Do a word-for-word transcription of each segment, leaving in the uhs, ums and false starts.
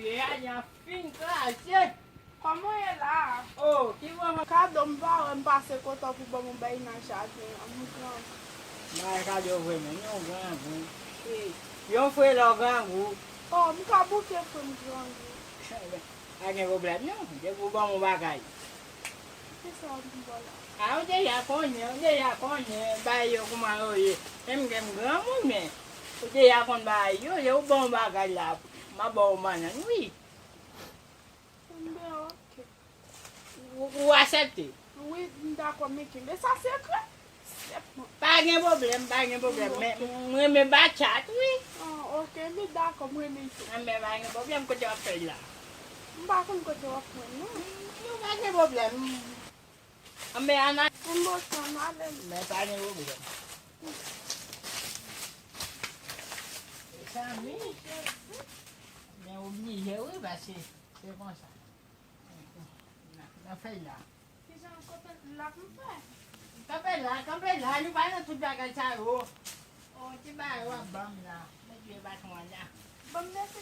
Gade, an fin kraze. Kòman w ye la? Oh, ki moman? Kado, m pa wè m pase kote w pou ban m yon bay nan jaden an. M grangou. M pa kado vre, men yon grangou. Yon fre lè w grangou. Oh, m ka bouke fre m grangou. Pa gen pwoblèm, non. Depi w ban m yon bagay. Kisa w ap di m la? A, ou deja konnen, ou deja konnen, bagay yo kouman yo ye. Menm ke m granmoun, men ou deja konn bagay yo, lè ou ban m bagay la, m a ba w bannann, wi. Enben, oke. Ou, ou aksepte? Wi, m dakò, men kenbe sa sekrè. Pa gen pwoblèm, pa gen pwoblèm. Men m renmen bachata, wi. Ah, oke, m dakò, m renmen tou. Enben, pa gen pwoblèm, kote w ap fè l la? M pa konn kote w ap pran l, non. Non, pa gen pwoblèm. Enben, ann ale. M bòs la, m ale. Men pa gen pwoblèm. Mezanmi. Men oblije, wi, paske se konsa. Nan, nan fèy la. Kijan kote l ap m fè? Kanpe la, kanpe la, nou pa nan tout bagay sa yo. Oh, ti bagay w ap ban m la. Mete baton an la. Ban m mete.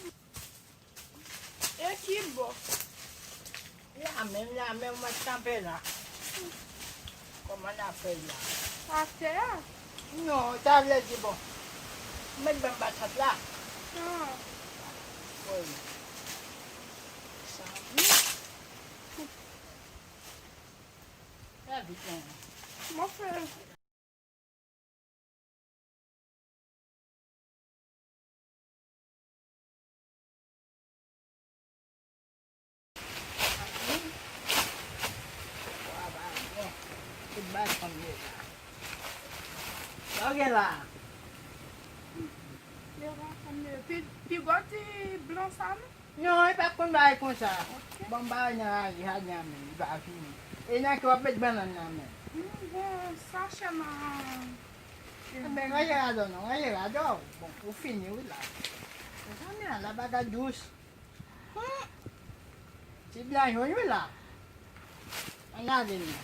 E ki bò? La menm, la menm, mwen kanpe la. Kòman n ap fè la? Atè a? Non, sa vle di bon. Mèt ban m bachata la. Ah. Wi. Sa vit. Sa vit, non. Mwen fè. Sa w gen la? Pi, pi gwo ti blan sa, non? Non, li pa konn bagay konsa. Ok. Bon, bagay nan raje jaden an menm, li pa vini. E nan ki w ap met bannann nan menm? M gon sachè nan. Enben, ranje radò non, ranje radò. Bon, ou fini wi la. Mezanmi, ala bagay dous. Hmm. Ti blan jòn wi la. Ann ale non.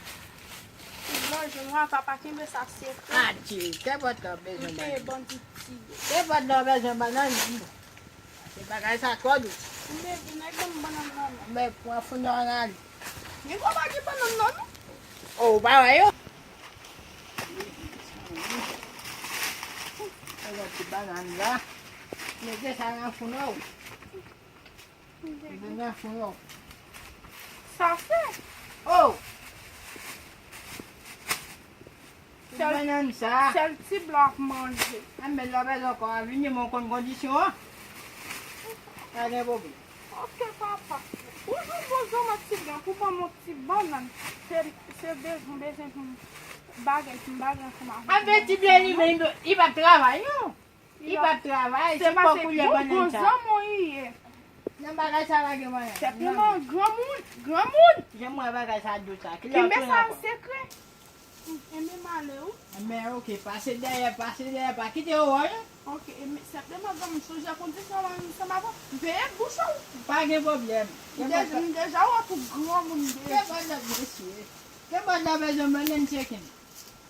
Ti blan jòn wi, papa kenbe sa sekrè. Adje, kenpòt lè w bezwen bannann. M te bandi ti. Kenpòt lè w bezwen bannann, di m. Se bagay sa twò dous. M te di nèg ban m bannann nan non. Men pran foun nan ann ale. Gen gwo bagay bannann nan non. Oh, ou pa wè yo? Mete ti bannann la. Mete sa nan foun ou. Mete nan foun ou. Sa fè. Oh! Sèl, bannann sa. Sèl ti blan ap manje. Anben lè w bezwen ankò a vini, men w konn kondisyon an. Pa gen pwoblèm. Ok, papa. Ou jwenn bon zanmi ti blan pou ban m yon ti bannann. Se, se bezwen, bezwen pou m bagay, pou m bagay ansanm avè l. Anben ti blan li menm, li p ap travay, non. Li p ap travay, se pa koulye bannann sa. Bon zanmi w ye. Nan bagay sa pa gen manyen. Senpleman, granmoun, granmoun. Jan m wè bagay sa dous la. Kenbe sa an sekrè. Enben m ale wi. Men ok, pase dèyè, pase dèyè, pa kite yo wè w non. Ok, men senpleman granmoun, sonje kondisyon w ansanm avè w. Veye bouch ou. Pa gen pwoblèm. M deja, m deja wè tou granmoun deja. Gen bòt la, mesye. Gen bòt la bezwen bannann cheken.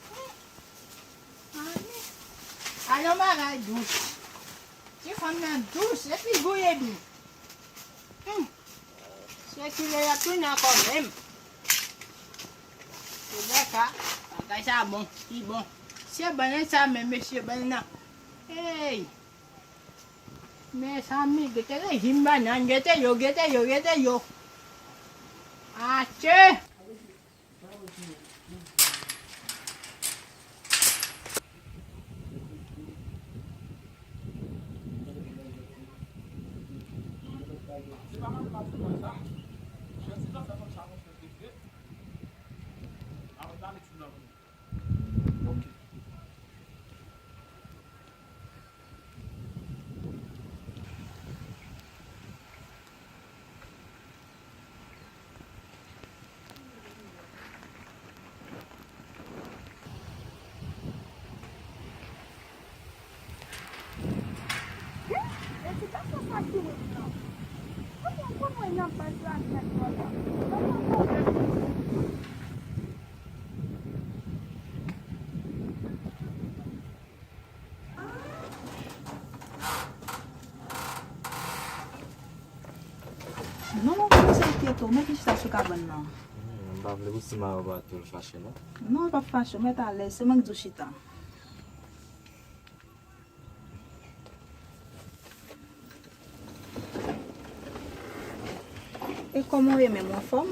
Hmm. Ale. Ale yon bagay dous. Ti fanm nan dous, epi gou li dou. Hmm. Se kilè y ap tounen ankò menm. Se bò sa, bagay sa bon, li bon. Se bannann sa menm, mesye, bannann nan. Hey! Mezanmi, gete rejim bannann, gete yo, gete yo, gete yo. Atye! Non, non, pa bezwen enkyete w, mèt vin chita sou kabann nan. Hmm, m pa vle pou si Mayo pa tou l fache, non. Non, l p ap fache, w mèt alèz, se mwen k di w chita. E kòman w ye menm, ou anfòm?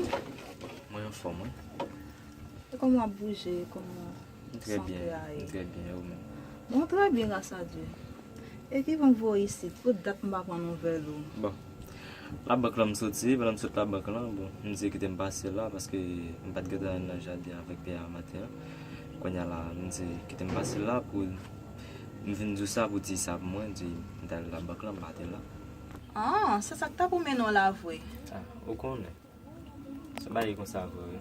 Mwen anfòm, wi. E kòman w ap bouje? Kòman sante a ye? M trè byen, m trè byen, e ou menm? Bon, trè byen, gras a Dye. E ki van k voye w isit? Pou dat m pa pran nouvèl ou. Bon, labank lan m soti, pandan m sot labank lan, bon, m di kite m pase la, paske m pa t gentan nan jaden avèk pè a maten an. Kounye a la, m di kite m pase la pou m vin di w sa, pou w di sa pou mwen, di m t al labank lan, m pa te la. Ah, se sa k ta pou mennen w la vre. Ah, ou konnen. Se bagay konsa vre, wi.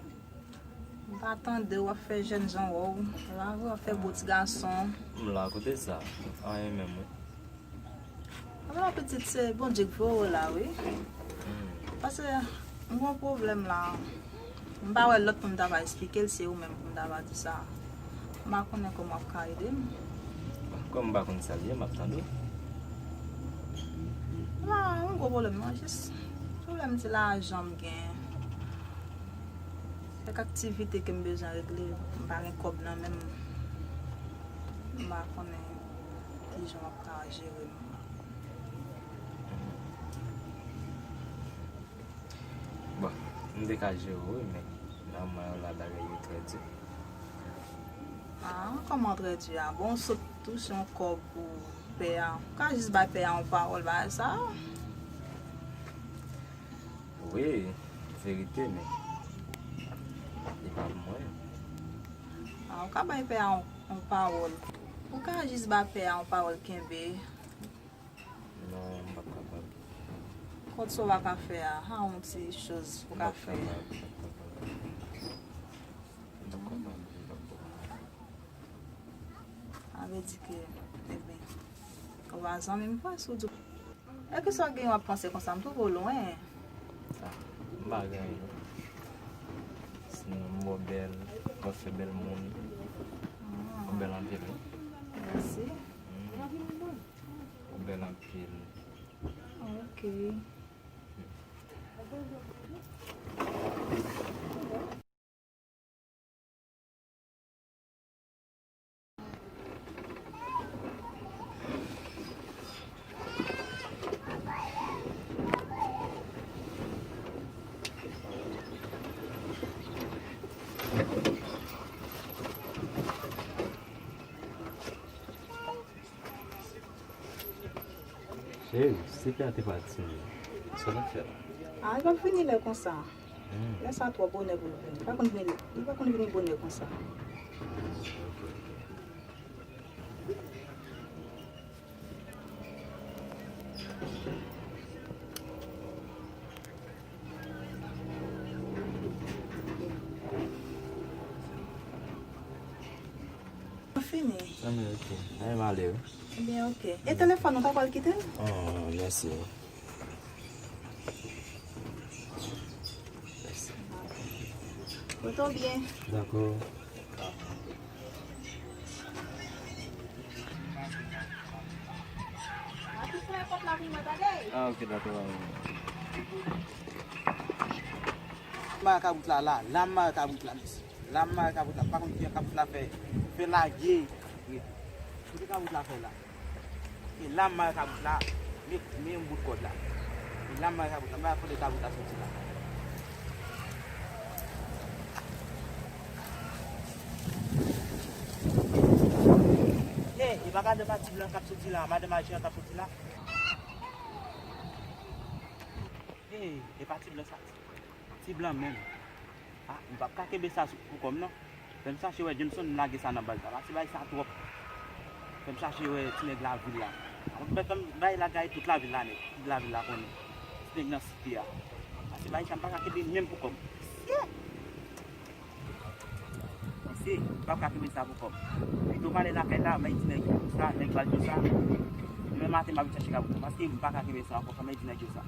M pa tande w ap fè jèn jan wè w la, wi, w ap fè bo ti gason. M la, kote sa? Anyen menm, wi. Ala pitit, se Bondye k voye w la, wi. Hmm. Paske m gon pwoblèm la. M pa wè lòt pou m ta va esplike l, se ou menm pou m ta va di sa. M pa konnen kòman w ap ka ede m. Kòm m pa konn sa l ye, m ap tande w. La, yon gwo pwoblèm non, jis pwoblèm ti lajan m gen. Kèk aktivite ke m bezwen regle, m pa gen kòb nan men m. M pa konnen kijan w ap ka jere m. Bon, m te ka jere w, wi, men nan mwen la bagay yo trè di. Ah, kòman trè di a? Bon, w sot touche yon kòb pou pè a. Ou ka jis bay pè a yon pawòl bagay sa a? Wi, verite, men li pa pou mwen. Ah, ou ka bay pè a yon, yon pawòl. Ou ka jis bay pè a yon pawòl kenbe. Non, m p ap kapab. Kòd sa w pa ka fè a, ha, yon ti choz ou ka fè. M p ap kapab, m p ap kapab. M p ap kapab, m p ap kapab. Sa vle di ke, ebyen, ou pa zanmi m vre, si w di. E kisa w gen w ap panse konsa, m twouve w lwen. Ah, m pa gen anyen. Sinon, m wè w bèl, w ap fè bèl moun. Ou bèl anpil, wi. Mèsi. Mm. Ou bèl anpil. Ok. Cheri, si pè a te pati, sa w t ap fè la? Ah, li p ap vini lè konsa. Hmm. Lè sa twò bonè pou l vini. Li pa konn vini, li pa konn vini bonè konsa. Fini. Anben, ok. Anben, m ale, wi. Ebyen, ok. E telefòn ou, ou ta pral kite l? Oh, mèsi. Mèsi. Pote w byen. Dakò. Ah, ok, dakò. Mare kabrit la, la, la mare kabrit la, mesye. La mare kabrit la, m pa konn kijan kabrit la fè, fè lage. Wi. Kote kabrit la fè la? E la mare kabrit la, men, men yon bout kòd la. E la mare kabrit la, m pa kote kabrit la soti la. E, e pa madanm a ti blan k ap soti la, madanm a Jean k ap soti la. E, e pa ti blan sa. Ti blan menm. Ah, m p ap ka kenbe sa sou, pou kò m non. Fè m chache wè Jameson, m lage sa nan baz la. Pase bagay sa twòp. Fè m chache wè ti nèg lavil la. Fè m bay lagay tout lavil la nèt. Tout lavil la konnen. Ti nèg nan site a. Pase bagay sa m pa ka kenbe menm pou kò m. Mesye, m p ap ka kenbe sa pou kò m. Pito m ale lakay la, bay ti nèg yo sa, nèg baz yo sa. Demen maten, m ap vin chache kabrit la. Paske m pa ka kenbe sa ankò, fò m al di nèg yo sa.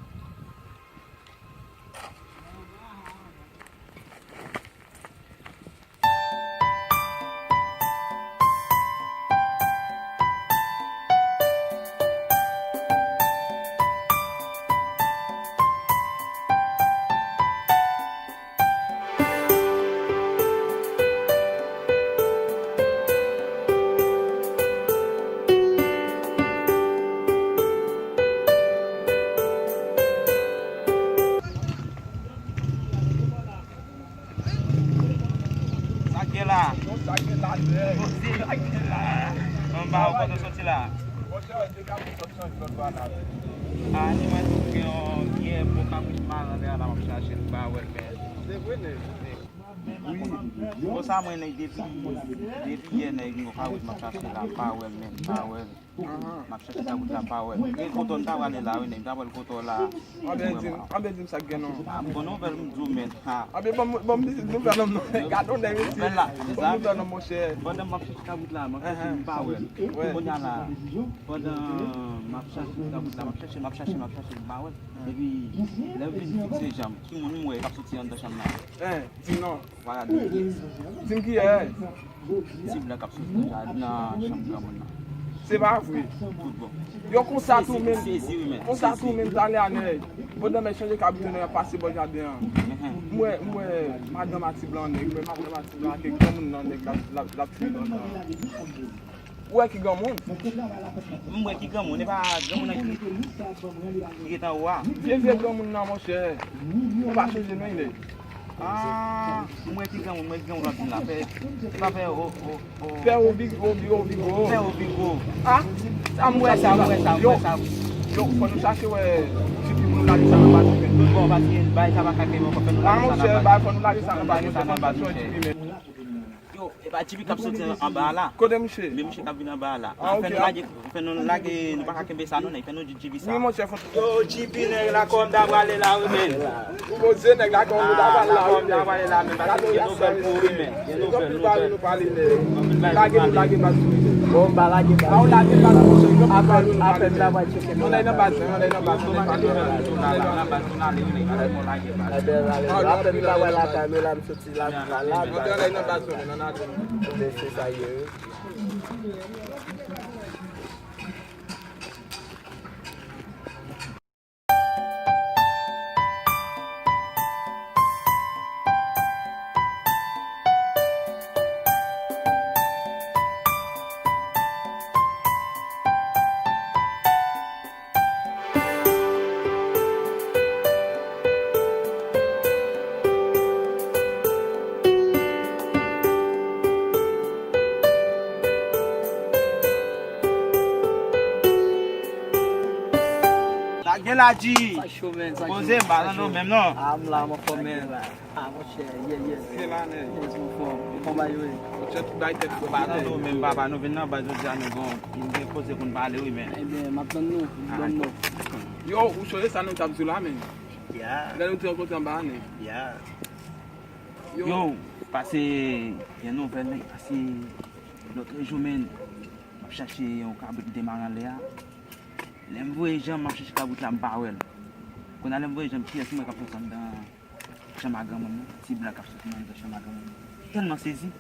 Monchè, de kabrit sot chanje lòt bò a la. A, ni mwen tou gen yon vyè bon kabrit mare anlè a la, m ap chache l, m pa wè l, men. Se vre, nèg? Wi. Konsa mwen, nèg, depi, depi yè, nèg, m gon kabrit m ap chache la, m pa wè l, men, m pa wè l. M ap chache kabrit la, m pa wè l. Gen kote w m ta prale la, wi, nèg, m ta pral kote w la. Anben di m, anben di m sa k gen non. A, m gon nouvèl m di w, men. Ha. Anben ban m, ban m nouvèl non. Gade w nèg mesye. Nouvèl la, se sa. Ban m nouvèl non, monchè. Pandan m ap chache kabrit la, m ap chache m pa wè l. Kounye a la, pandan m ap chache kabrit la, m ap chache, m ap chache, m ap chache, m pa wè l. Epi, lè m vin fikse je m, ki moun m wè k ap soti anndan chanm nan? Di m non. Vwala, di m kiyès. Ti blan k ap soti nan chanm granmoun nan. Se pa vre. Tout bon. Yo konsa tou menm. Sezi, wi, men. Konsa tou menm, talè a nèg. Pandan m ap chanje kabrit yo, nèg ap pase bò jaden an. M wè, m wè madanm a ti blan nèg, m wè madanm a ti blan ak granmoun nan nèg l ap, l ap, l ap file anndan. Ou wè ki granmoun? M wè ki granmoun, e pa granmoun nan ki, ki ret anwo a. Vye, vye granmoun nan, monchè. Ou pa chonje non, nèg. A, m wè ki granmoun, m wè ki granmoun w ap di la. Fè, se pa fè o, o, o. Fè o big, o big, o big, o. Fè o big, o. A, sa m wè sa, m wè sa, m wè sa. Yo, fò nou chache wè, tifi pou nou lage sa nan baz, men. Bon, paske bay sa pa ka kenbe ankò, fò nou lage sa nan baz. A, monchè, bay fò nou lage sa nan baz, monchè, fò nou chache wè tifi, men. Yo, e pa Djibi k ap soti anba a la. Kote misye? Men misye k ap vin anba a la. A, ok. Fè nou lage, fè nou lage, nou pa ka kenbe sa non, nèg. Fè nou di Djibi sa. Wi, monchè, fò. Yo, Djibi, nèg la kòm ta prale la, wi, men. Ou poze nèg la kòm ta prale la, wi, men. Gade w la sa, mesye. Gen anpil bagay nou pale, nèg. Lage nou, lage baz nou. Bon, m pa lage baz. A, ou lage baz nou, monchè. Gen anpil bagay nou pale, nèg. Yon nèg nan baz, yon nèg nan baz, yon nèg nan baz. Anpil bagay nou pale, nèg. Apèn m pa wè lakay mwen la, m soti la, la, la. Anpil bagay nan baz, yon nèg nan baz. Men se sa ye, wi. Sa gen la, G. Sa cho, men, sa cho. Poze, m pa nan nou menm, non. A, m la, m anfòm, men. A, monchè, yeah, yeah. Se la, nèg. Yes, m anfòm. Kòman yo ye? Monchè, tout bay tèt fò. Pa nan nou menm, papa, nou vin nan baz jodi a, nou bon. Nou gen koze pou n pale, wi, men. Ebyen, m ap tann nou, m ap tann nou. Yo, ou chonje sa nou t ap di w la, men? Ya. Lè nou te rankontre anba a, nèg. Ya. Yo, pase, gen nouvèl, nèg, pase lòt jou, men. M ap chache yon kabrit demare anlè a. Lè m voye je m, m ap chache kabrit la, m pa wè l. Kounye a lè m voye je m, kiyès m wè k ap soti anndan chanm a granmoun nan? Ti blan k ap soti nan anndan chanm a granmoun nan. Tèlman sezi,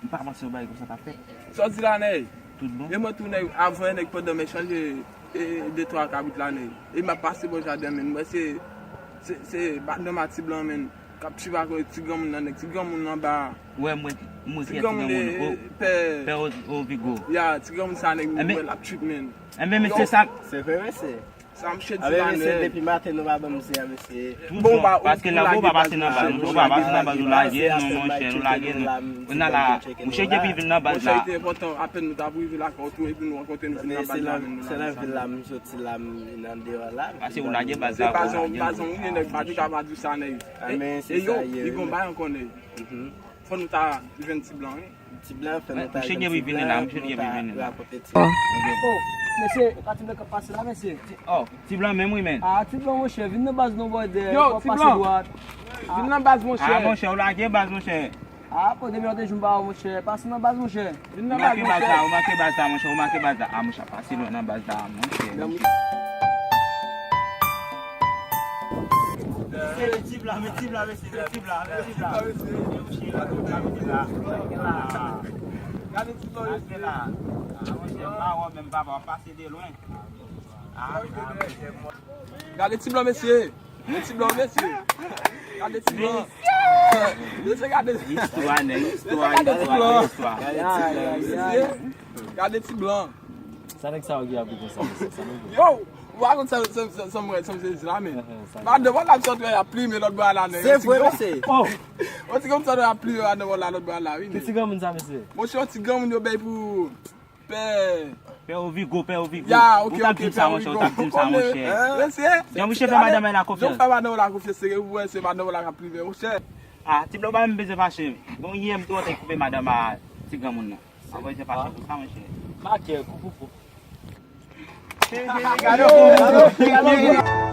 m pa panse yon bagay konsa t ap fèt. Sa w di la, nèg? Tout bon. E mwen tou, nèg, avan nèg pandan m chanje, e, de twa kabrit la, nèg. E m ap pase bò jaden, men m wè se, se, se madanm a ti blan, men. K ap tchip ak ti granmoun nan, nèg. Ti granmoun anba. Wè, mwen, mwen ti granmoun, e, pè, pè O-, Ovigo. Ya, ti granmoun sa, nèg, mwen wè l ap tchip, men. Enben, men se sa. Se vre, mesye. Sa misye di la, mesye, depi maten nou pa ban m se a, mesye. Bon, paske la, ou pa pase nan baz, ou pa pase nan baz, ou lage nou, monchè, nou lage nou. Kounye a la, monchè, depi vin nan baz la. Monchè, te enpòtan, apèn nou t ap rive lakay ou tou, epi nou rankontre, nou vin nan baz la, men nou lage sa. Se nan vil la m soti la, m nan deyò la. Pase ou lage baz la, ou lage nou. Se pa zon, se pa zon, wi, nèg, pa di ka pa di sa, nèg. E, e yo, li gon bagay ankò, nèg. Fò nou ta jwenn ti blan, wi. Ti blan, fè nou ta jwenn ti blan, nou ta rakonte ti blan. Oh, mesye, pa ti blan k ap pase la, mesye. Oh, ti blan menm, wi, men. Ah, ti blan, monchè, vin nan baz non, brother. Yo, ti blan. Vin nan baz, monchè. Ah, monchè, ou lage baz, monchè. Ah, kote m te jwenn ba ou, monchè. Pase nan baz, monchè. Vin nan baz, monchè. Ou make baz la, ou make baz la, monchè, ou make baz la. Ah, monchè, pase lwen nan baz la, monchè. Se ti blan, men ti blan, mesye, men ti blan, men ti blan. Gade ti blan, mesye. Ah, monchè, m pa wè menm, papa, w ap pase de lwen. Ah, ah, monchè, m Gade ti blan, mesye. Gade ti blan, mesye. Gade ti blan. Mesye, gade. Istwa, nèg, istwa, istwa, istwa. Gade ti blan. Mesye, gade ti blan. Sa nèg sa yo gen ap di konsa, mesye? Sa nou gen? Yo, ou pa konn sa, sa, sa, sa m wè, sa m sezi la, men. Madan, wè la, m sot wè, y ap plimen lòt bò a la, nèg. Se vre, mesye. Oh. Yon ti granmoun sot wè, y ap plimen madan, wè la, lòt bò a la, wi, men. Ki ti granmoun sa, mesye? Monchè, yon ti granmoun yo bay pou pè. Pè Ovigo, Pè Ovigo. Ya, ok, Ou t ap ok, di m sa, Pè monchè, ou Ovigo, t ap di m sa, konnen, monchè. Hein? Mesye, Jan Michel fè madanm la konfyans. Jan fè madanm la konfyans, se ke pou wè se madanm la k ap prive, monchè. Ah, ti blòf pa menm bezwen fache. Bon, yè m tou, te koupe madanm a ti granmoun nan. Anvoye fache pou sa, monchè. Makè, koukoukou. Gade, gade, gade.